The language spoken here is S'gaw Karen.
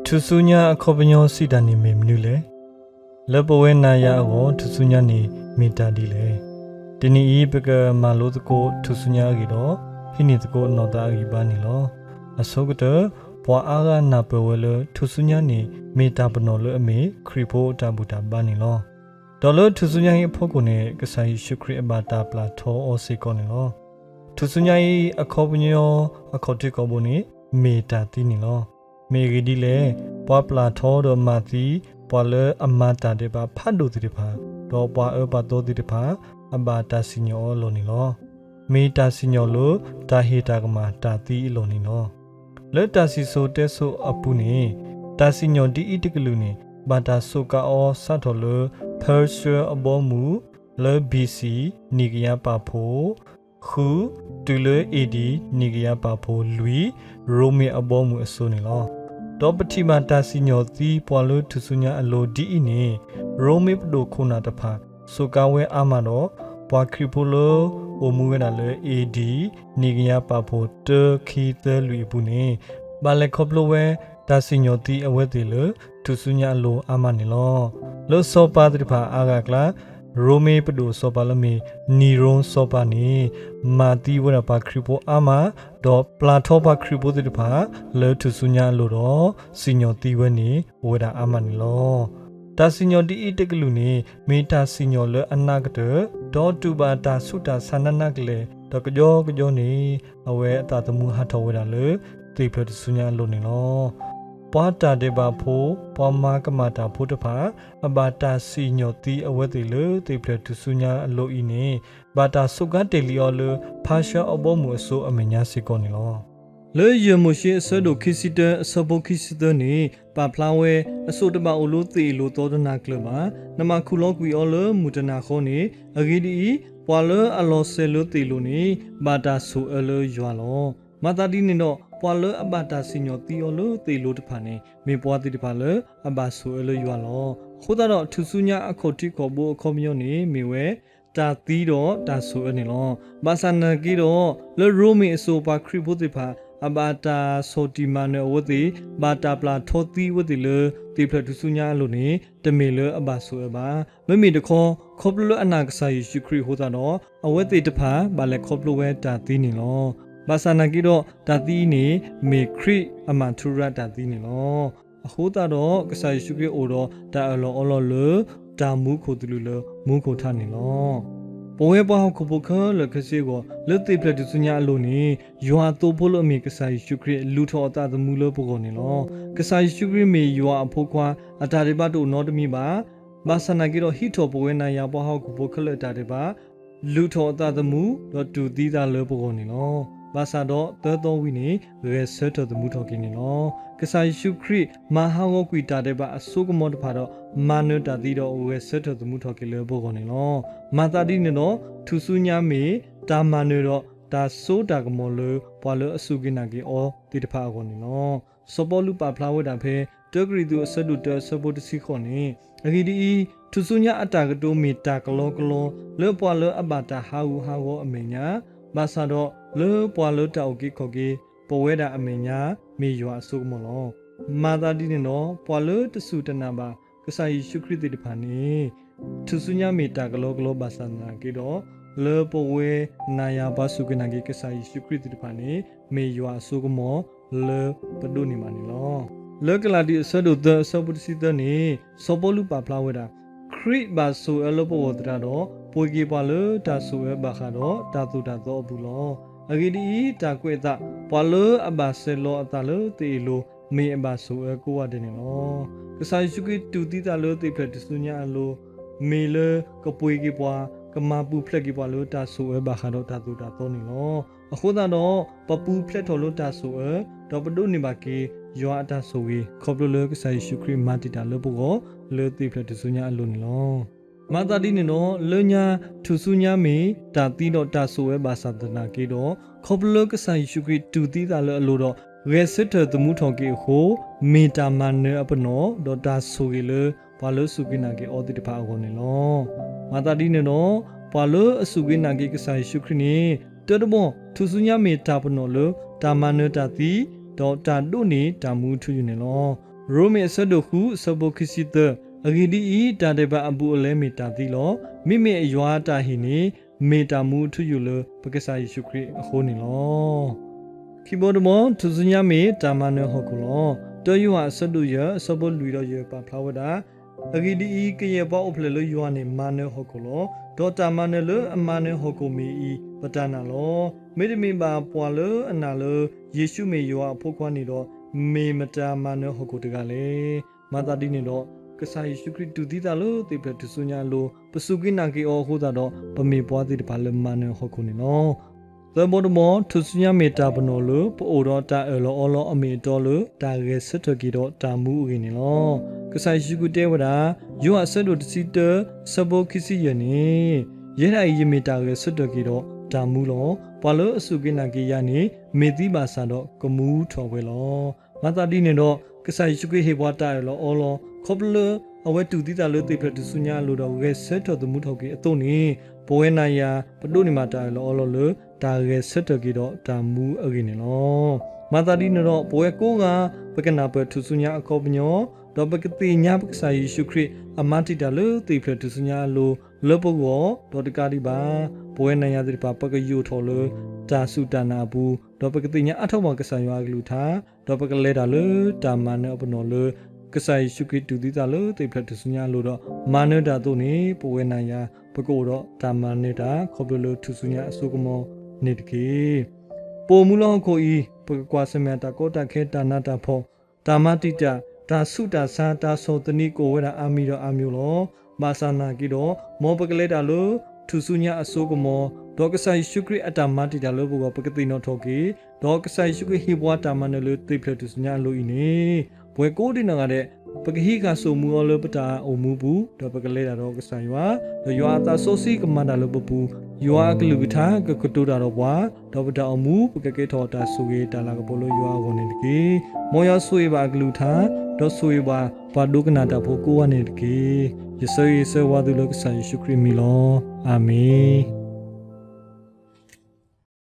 ထူၣ်စုညါအခီပညီစံးတၢ်န့ၣ်မ့ၢ်မနုၤလဲၣ်. လၢပဝဲနၤယၤအဂီၢ် ထူၣ်စုညါန့ၣ်မ့ၢ်တၢ်ဒ်လဲၣ်. တနံၤအံၤ ပကမၤလိသကိးထူၣ်စုညါအဂ့ၢ်ဒီး ဟံးန့ၢ်သကိးနီၢ်သးအဂံၢ်အဘါန့ၣ်လီၤ. အဆိကတၢၢ် ပှၤအါဂၤနၢ်ပၢၢ်ဝဲလၢ ထူၣ်စုညါန့ၣ် မ့ၢ်တၢ်ပနီၣ်လၢအမ့ၢ်ခရံာ်ဖိအတၢ်ဘူၣ်တၢ်ဘါန့ၣ်လီၤ. ဒီးလၢထူၣ်စုညါအံၤအဖီခိၣ်န့ၣ် ကစၢ်ယ့ၣ်ၡူးခရံာ်အဘၣ်တၢ်ပျၢ်ထီအီၤစ့ၢ်ကီးန့ၣ်လီၤ. ထူၣ်စုညါအံၤအခီပညီအခီၣ်ထံးခီၣ်ဘိန့ၣ် မ့ၢ်တၢ်သံန့ၣ်လီၤ. မ့ၢ်အဂ့ၢ်ဒ်လဲၣ်, ပှၤပျၢ်ထီဒီးမၤသံ ပှၤလၢအမၤတၢ်ဒဲးဘးဖးဒိၣ်သ့ၣ်တဖၣ်, ဒီးပှၤအၢပှၤသီသ့ၣ်တဖၣ် အဘၣ်တၢ်စံၣ်ညီၣ်အီၤအလီၢ်န့ၣ်လီၤ. မ့ၢ်တၢ်စံၣ်ညီၣ်လၢတၢ်ဟ့ၣ်တၢ်ကမၣ်တၢ်သံအလီၢ်န့ၣ်လီၤ. လၢတၢ်စံၣ်စိၤတဲစိၤအပူၤန့ၣ် တၢ်စံၣ်ညီၣ်ဒ်အံၤတကလုာ်န့ၣ် ဘၣ်တၢ်စူးကါအီၤစးထီၣ်လၢ Persia အဘီအမုၢ် လၢ B C နံၣ်ကယၤပာ်ဖှိၣ် ဃု တုၤလၢ A D နံၣ်ကယၤပာ်ဖှိၣ်လွံၢ် ရိမ့ၤအဘီအမုၢ်အစိၤန့ၣ်လီၤ. ဒီးပထံၣ်ဘၣ်တၢ်စံၣ်ညီၣ်သံပှၤလၢထူၣ်စုညါအလိၤဒ်အံၤန့ၣ် ရိမ့ၤပဒိၣ်ခိၣ်နၢ်တဖၣ် စူးကါဝဲအါမးဒီး ပှၤခရံာ်ဖိလၢအိၣ်မူဝဲဒၣ်လၢ A D နံၣ်ကယၤပာ်ဖှိၣ်တၢ ခံ သၢ လွံၢ်အပူၤန့ၣ် ဘၣ်လဲၤခီဖျိဝဲ တၢ်စံၣ်ညီၣ်သံအဝဲသ့ၣ်လၢ ထူၣ်စုညါအလိၤအါမးန့ၣ်လီၤ. လၢစီၤပၤသ့ၣ်တဖၣ်အါဂၤအကျါ ရိမ့ၤပဒိၣ်စီၤပၤလၢမ့ၢ် နံၤရိစီၤပၤန့ၣ် မၤသံဝဲဒၣ်ပှၤခရံာ်ဖိအါမး, ဒီးပျၢ်ထီပှၤခရံာ်ဖိသ့ၣ်တဖၣ် လၢထူၣ်စုညါအလိၤဒီး စံၣ်ညီၣ်သံဝဲန့ၣ် အိၣ်ဝဲဒၣ်အါမးန့ၣ်လီၤ. တၢ်စံၣ်ညီၣ်ဒ်အံၤတကလုာ်န့ၣ် မ့ၢ်တၢ်စံၣ်ညီၣ်လၢအနးကတၢၢ်, ဒီးတူၢ်ဘၣ်တၢ်ဆူးတၢ်ဆါနးနးကလဲာ်, ဒီးကယီကယီန့ၣ် အဝဲအသးသမူဟးထီၣ်ဝဲဒၣ်လၢ သ့ၣ်ဖျၢၣ်ထူၣ်စုညါအလိၤန့ၣ်လီၤ. ပှၤတၢ်ဒဲးဘးဖိ, ပှၤမၤကမၣ်တၢ်ဖိတဖၣ် အဘၣ်တၢ်စံၣ်ညီၣ်သံအဝဲသ့ၣ်လၢ သ့ၣ်ဖျၢၣ်ထူၣ်စုညါအလိၤအံၤန့ၣ် ဘၣ်တၢ်စူးကါတ့ၢ်လံအီၤလၢ ဖါၡါအဘီအမုၢ်အစိၤအမဲာ်ညါစ့ၢ်ကီးန့ၣ်လီၤ. လၢယဲၢ်မိၤၡ့အဆၢဒိၣ်ခံဆံတၢ အဆၢဖိခံဆံသၢန့ၣ် ပာ်ဖျါဝဲ အစိၣ်တဘၣ်အိၣ်လၢသ့ၣ်အလိၤသီတနၤကျၢၤဘၣ်. နဘၣ်ခူၣ်လီၤကွံာ်အီၤလၢမုၢ်တနၤဃီန့ၣ်, အဂ့ၢ်ဒ်အံၤ, ပှၤလၢအလီၤစဲၤလၢသ့ၣ်အလိၤန့ၣ် ဘၣ်တၢ်ဆိၣ်အၢလၢယွၤလီၤ. မၤသးဒ်န့ၣ်ဒီး ပှၤလၢအဘၣ်တၢ်စံၣ်ညီၣ်သံအီၤလၢသ့ၣ်အလိၤတဖၣ်န့ၣ် မ့ၢ်ပှၤသ့ၣ်တဖၣ်လၢအဘၣ်ဆိၣ်အၢလၢယွၤလီၤ. အဃိသတးဒီး ထူၣ်စုညါအခီၣ်ထံးခီၣ်ဘိအခီပညီန့ၣ် မ့ၢ်ဝဲ တၢ်သံဒီးတၢ်ဆိၣ်အၢန့ၣ်လီၤ. ဘၣ်ဆၣ်နာ်က့ဒီး လၢရိမ့ၤအစိၤပှၤခရံာ်ဖိသ့ၣ်တဖၣ် အဘၣ်တၢ်ဆီၣ်တံၢ်မၤနၢၤအဝဲသ့ၣ် ဘၣ်တၢ်ပျၢ်ထီသံအဝဲသ့ၣ်လၢ သ့ၣ်ဖျၢၣ်ထူၣ်စုညါအလိၤန့ၣ် တမ့ၢ်လၢအဘၣ်ဆိၣ်အၢဘၣ်. မ့မ့ၢ်တခီ ခီဖျိလၢအနာ်ကစၢ်ယ့ၣ်ၡူးခရံာ်အဃိသတးဒီး အဝဲသ့ၣ်တဖၣ် ဘၣ်လဲၤခီဖျိဝဲတၢ်သံန့ၣ်လီၤ. ဘၣ်ဆၣ်နာ်က့ဒီး တၢ်သံအံၤန့ၣ် မ့ၢ်ခရံာ်အမၤထူရၤတၢ်သံန့ၣ်လီၤ. အဃိသတးဒီး ကစၢ်ယ့ၣ်ၡူးခရံာ်အိၣ်ဒီးတၢ်အၢၣ်လီၤအီလီၤလၢ တၢ်မူခိၣ်သလုးလၢမူခိၣ်ထါန့ၣ်လီၤ. ပဝဲပှၤဟီၣ်ခိၣ်ဖိခဲလၢာ်ခဲဆ့အဂီၢ် လၢသ့ၣ်ဖျၢၣ်ထူၣ်စုညါအလိၤန့ၣ် ယွၤအသိဖိလၢအမ့ၢ်ကစၢ်ယ့ၣ်ၡူးခရံာ် လူၤထီၣ်အသးသမူလၢပဂီၢ်န့ၣ်လီၤ. ကစၢ်ယ့ၣ်ၡူးခရံာ်မ့ၢ်ယွၤအဖိခွါ အတၢ်ဒဲးဘးတအိၣ်နီတမံၤဘၣ်. ဘၣ်ဆၣ်နာ်က့ဒီး ဟံးထီၣ်ပဝဲနၤယၤပှၤဟီၣ်ခိၣ်ဖိခဲလၢာ်အတၢ်ဒဲးဘး လူၤထီၣ်အသးသမူ ဒီးတူၢ်သံသးလၢပဂီၢ်န့ၣ်လီၤ. ဘၣ်ဆၣ်ဒီးသၢသီဝံၤန့ၣ် ဂဲၤဆၢထၢၣ်သမူထီၣ်က့ၤန့ၣ်လီၤ. ကစၢ်ယ့ၣ်ၡူးခရံာ်မၤဟးဂီၤကွံာ်တၢ်ဒဲးဘးအစိကမီၤတဖၣ်ဒီး မၤနၢၤတၢ်သံဒီးဂဲၤဆၢထၢၣ်သမူထီၣ်က့ၤလၢပဂီၢ်န့ၣ်လီၤ. မၤသးဒ်န့ၣ်ဒီး ထူၣ်စုညါမ့ၢ်တၢ်မၤနၢၤဒီးတၢ်စိတၢ်ကမီၤလၢပှၤလၢအစူၢ်က့ၤနာ်က့ၤအီၤသ့ၣ်တဖၣ်အဂီၢ်န့ၣ်လီၤ. စီၤပီလူးပာ်ဖျါဝဲဒၣ်ဖဲ တၢကရံၣ်သူးအဆၢဒိၣ်တၢအဆၢဖိတဆံဃိးန့ၣ်, အဂ့ၢ်ဒ်အံၤ, ထူၣ်စုညါအတၢ်ကတိၤမ့ၢ်တၢ်ကလီကလီ လၢပှၤလၢအဘၣ်တၢ်ဟးဂူာ်ဟးဂီၤအမဲာ်ညါ, ဘၣ်ဆၣ်ဒီးလၢပှၤလၢတၢ်အုၣ်က့ၤခီၣ်က့ၤပဝဲဒၣ်အမဲာ်ညါ မ့ၢ်ယွၤအစိကမီၤလီၤ. မၤသးဒ်န့ၣ်ဒီး ပှၤလၢတစူၢ်တနာ်ဘၣ်ကစၢ်ယ့ၣ်ၡူးခရံာ်သ့ၣ်တဖၣ်န့ၣ် ထူၣ်စုညါမ့ၢ်တၢ်ကလီကလီဘၣ်ဆၣ်သနာ်က့ဒီး လၢပဝဲနၤယၤပှၤစူၢ်က့ၤနာ်က့ၤကစၢ်ယ့ၣ်ၡူးခရံာ်သ့ၣ်တဖၣ်န့ၣ် မ့ၢ်ယွၤအစိကမီၤလၢပဒိးန့ၢ်ဘၣ်န့ၣ်လီၤ. လၢကလၤတံအဆၢဒိၣ်သၢအဆၢဖိတဆံသၢန့ၣ် စီၤပီလူးပာ်ဖျါဝဲဒၣ်, ခရံာ်ဘၣ်ဆိၣ်အၢလၢပဂီၢ်သတးဒီး ပှ့ၤက့ၤပှၤလၢတၢ်ဆိၣ်အၢဘၣ်ဃးဒီးတၢ်သိၣ်တၢ်သီအပူၤလီၤ. အဂ့ၢ်ဒ်အံၤ, တၢ်ကွဲးအသး ပှၤလၢအဘၣ်ဆဲးလီၤအသးလၢသ့ၣ်အလိၤ မ့ၢ်အဘၣ်ဆိၣ်အၢကိးဂၤဒဲးန့ၣ်လီၤ. ကစၢ်ယ့ၣ်ၡူးခရံာ်တူၢ်သံသးလၢသ့ၣ်ဖျၢၣ်ထူၣ်စုညါအလိၤ မ့ၢ်လၢကပှ့ၤက့ၤပှၤ, ကမၤပူၤဖျဲးက့ၤပှၤလၢတၢ်ဆိၣ်အၢဘၣ်ဃးဒီးတၢ်သိၣ်တၢ်သီန့ၣ်လီၤ. အဃိသတးဒီး ပပူၤဖျဲးထီၣ်လၢတၢ်ဆိၣ်အၢ, ဒီးပဒိးန့ၢ်ဘၣ်က့ၤ ယွၤအတၢ်ဆိၣ်ဂ့ၤ ခီဖျိလၢကစၢ်ယ့ၣ်ၡူးခရံာ်မၤတံာ်တာ်လၢပဂီၢ် လၢသ့ၣ်ဖျၢၣ်ထူၣ်စုညါအလိၤန့ၣ်လီၤ. မၤသးဒ်န့ၣ်ဒီး လၢညါထူၣ်စုညါမ့ၢ်တၢ်သံဒီးတၢ်ဆိၣ်အၢဘၣ်ဆၣ်သနာ်က့ဒီး ခီဖျိလၢကစၢ်ယ့ၣ်ၡူးခရံာ်တူၢ်သံသးလၢအလိၤဒီး ဂဲၤဆၢထၢၣ်သမူထီၣ်က့ၤအဃိ, မ့ၢ်တၢ်မၤနၢၤအပနီၣ် ဒီးတၢ်ဆိၣ်ဂ့ၤလၢပှၤလၢစူၢ်က့ၤနာ်က့ၤအီၤသ့ၣ်တဖၣ်အဂီၢ်န့ၣ်လီၤ. မၤသးဒ်န့ၣ်ဒီး ပှၤလၢအစူၢ်က့ၤနာ်က့ၤကစၢ်ယ့ၣ်ၡူးခရံာ်န့ၣ် တၢတဘီ ထူၣ်စုညါမ့ၢ်တၢ်ပနီၣ်လၢ တၢ်မၤနၢၤတၢ်သံ ဒီးတၢ်ဒိးန့ၢ်တၢ်မူအထူအယိာ်န့ၣ်လီၤ. ရိမ့ၤအဆၢဒိၣ်ဃုအဆၢဖိခံဆံသၢ, အဂ့ၢ်ဒ်အံၤ, တၢ်ဒဲးဘးအဘူးအလဲမ့ၢ်တၢ်သံလီၤ. မ့မ့ၢ်ယွၤအတၢ်ဟ့ၣ်န့ၣ် မ့ၢ်တၢ်မူအထူအယိာ်လၢပကစၢ်ယ့ၣ်ၡူးခရံာ်အဃိန့ၣ်လီၤ. ခံဘီတဘီ, ထူၣ်စုညါမ့ၢ်တၢ်မၤနၢၤဟီၣ်ခိၣ်လီၤ. တၢယိၤဟၣ်အဆၢဒိၣ်ယဲၢ်အဆၢဖိလွံၢ်ဒီးယဲၢ်ပာ်ဖျါဝဲဒၣ်, အဂ့ၢ်ဒ်အံၤ, ကယဲၢ်ပှၤအိၣ်ဖျဲၣ်လၢယွၤန့ၣ် မၤနၢၤဟီၣ်ခိၣ်လီၤ. ဒီးတၢ်မၤနၢၤလၢအမၤနၢၤဟီၣ်ခိၣ်မ့ၢ်အံၤ ပတၢ်နာ်လီၤ. မ့တမ့ၢ်ဘၣ်ပှၤလၢအနာ်လၢယ့ၣ်ၡူးမ့ၢ်ယွၤအဖိခွါန့ၣ်ဒီး, မ့ၢ်မတၤမၤနၢၤဟီၣ်ခိၣ်တဂၤလဲၣ်. မၤသးဒ်န့ၣ်ဒီး, ကစၢ်ယ့ၣ်ၡူးခရံာ်တူၢ်သံသးလၢသ့ၣ်ဖျဲၣ်ထူၣ်စုညါအလိၤ, ပစူၢ်က့ၤနာ်က့ၤအီၤအဃိသတးဒီး ပမ့ၢ်ပှၤသ့ၣ်တဖၣ်လၢမၤနၢၤဟီၣ်ခိၣ်န့ၣ်လီၤ. သၢဘီတဘီ, ထူၣ်စုညါမ့ၢ်တၢ်ပနီၣ်လၢပအိၣ်ဒီးတၢ်အၢၣ်လီၤအီလီၤအမ့ၢ်အတီလၢတၢ်ဂဲၤဆၢထၢၣ်က့ၤဒီးတၢ်မူအဂ့ၢ်န့ၣ်လီၤ. ကစၢ်ယ့ၣ်ၡူးခရံာ်တဲဝဲဒၣ်, ယိၤဟၣ်အဆၢဒိၣ်တဆံတၢ ဆၢဖိခံဆံယဲၢ်န့ၣ်, ယဲဒၣ်အံၤယမ့ၢ်တၢ်ဂဲၤဆၢထၢၣ်က့ၤဒီးတၢ်မူလီၤ. ပှၤလၢအစူၢ်က့ၤနာ်က့ၤယၤန့ၣ် မ့ၢ်သံဘၣ်ဆၣ်ဒီးကမူထီၣ်ဝဲလီၤ. မၤသးဒ်န့ၣ်ဒီး, ကစၢ်ယ့ၣ်ၡူးခရံာ်ဟ့ၣ်ပှၤတၢ်အၢၣ်လီၤအီလီၤ, ခီဖျိလၢအဝဲတူၢ်သံသးလၢသ့ၣ်ဖျဲၣ်ထူၣ်စုညါအလိၤဒီးဂဲၤဆၢထၢၣ်သမူထီၣ်က့ၤအသိးန့ၣ်, ပဝဲနၤယၤ ပဒိးန့ၢ်ဘၣ်တၢ်အၢၣ်လီၤအီလီၤလၢတၢ်ဂဲၤဆၢထၢၣ်က့ၤဒီးတၢ်မူအဂ့ၢ်န့ၣ်လီၤ. မၤသးဒ်န့ၣ်ဒီး, ပဝဲကိးဂၤ ပကနၢ်ပၢၢ်ထူၣ်စုညါအခီပညီ, ဒီးပကသ့ၣ်ညါပကစၢ်ယ့ၣ်ၡူးခရံာ်အမၤတံာ်တာ်လၢသ့ၣ်ဖျဲၣ်ထူၣ်စုညါအလိၤလၢပဂီၢ်, ဒီးတကးဒံးဘၣ်, ပဝဲနၤယၤသ့ၣ်တဖၣ် ပကယိာ်ထီၣ်လၢတၢ်စူၢ်တၢ်နာ်အပူၤ, ဒီးပကသ့ၣ်ညါအါထီၣ်ပှၤကစၢ်ယွၤအကလုၢ်ကထါ, ဒီးပကလဲၤတၢ်လၢတၢ်မၤနၢၤအပနီၣ်လၢ ကစၢ်ယ့ၣ်ၡူးခရံာ်တူၢ်သံသးလၢသ့ၣ်ဖျဲၣ်ထူၣ်စုညါအလိၤဒီး မၤနၢၤတၢ်အသိးန့ၣ်, ပဝဲနၤယၤ ပကအိၣ်ဒီးတၢ်မၤနၢၤတၢ် ခီဖျိလၢထူၣ်စုညါအစိကမီၤန့ၣ်တက့ၢ်. ပအိၣ်မူလၢဟီၣ်ခိၣ်အံၤ, ပကကွၢ်ဆၢၣ်မဲာ်တၢ်ကီတၢ်ခဲ တၢ်နးတၢ်ဖှီၣ်, တၢ်မၤတံာ်တာ်, တၢ်ဆူးတၢ်ဆါ, တၢ်ဆီၣ်သနံးကအိၣ်ဝဲဒၣ်အါမံၤဒီးအါမံၤလီၤ. ဘၣ်ဆၣ်နာ်က့ဒီး, မ်ပကလဲၤတၢ်လၢထူၣ်စုညါအစိကမီၤ, ဒီးကစၢ်ယ့ၣ်ၡူးခရံာ်အတၢ်မၤတံာ်တာ်လၢပဂီၢ် ပကသ့ၣ်နီၣ်ထီၣ်က့ၤ, ဒီးကစၢ်ယ့ၣ်ၡူးခရံာ်ဟ့ၣ်ပှၤတၢ်မၤနၢၤလၢသ့ၣ်ဖျဲၣ်ထူၣ်စုညါအလိၤအံၤန့ၣ်, ပဝဲကိးဒံနီၢ်ဂၤဒဲး ပကဟံးဃာ်စိာ်မူအီၤလၢပတၢ်အိၣ်မူပူၤ, ဒီးပကလဲၤတၢ်ဒီးကစၢ်ယွၤ, ဒီးယွၤအသးစီဆှံကမၤတၢ်လၢပပူၤ, ယွၤအကလုၢ်ကထါကကတိၤတၢ်ဒီးပှၤ, ဒီးပတၢ်အိၣ်မူပကကဲထီၣ်တၢ်ဆိၣ်ဂ့ၤတၢ်လၤကပီၤလၢယွၤအဂီၢ်န့ၣ်တက့ၢ်. မ်ယွၤဆိၣ်ဂ့ၤဘၣ်အကလုၢ်ကထါ, ဒီးဆိၣ်ဂ့ၤဘၣ်ပှၤဒိကနၣ်တၢ်ဖိကိးဂၤန့ၣ်တက့ၢ်. ယဆၢဂ့ၤဆၢဝါသုလၢကစၢ်ယ့ၣ်ၡူးခရံာ်အမံၤလီၤ. အၤမ့ၣ်.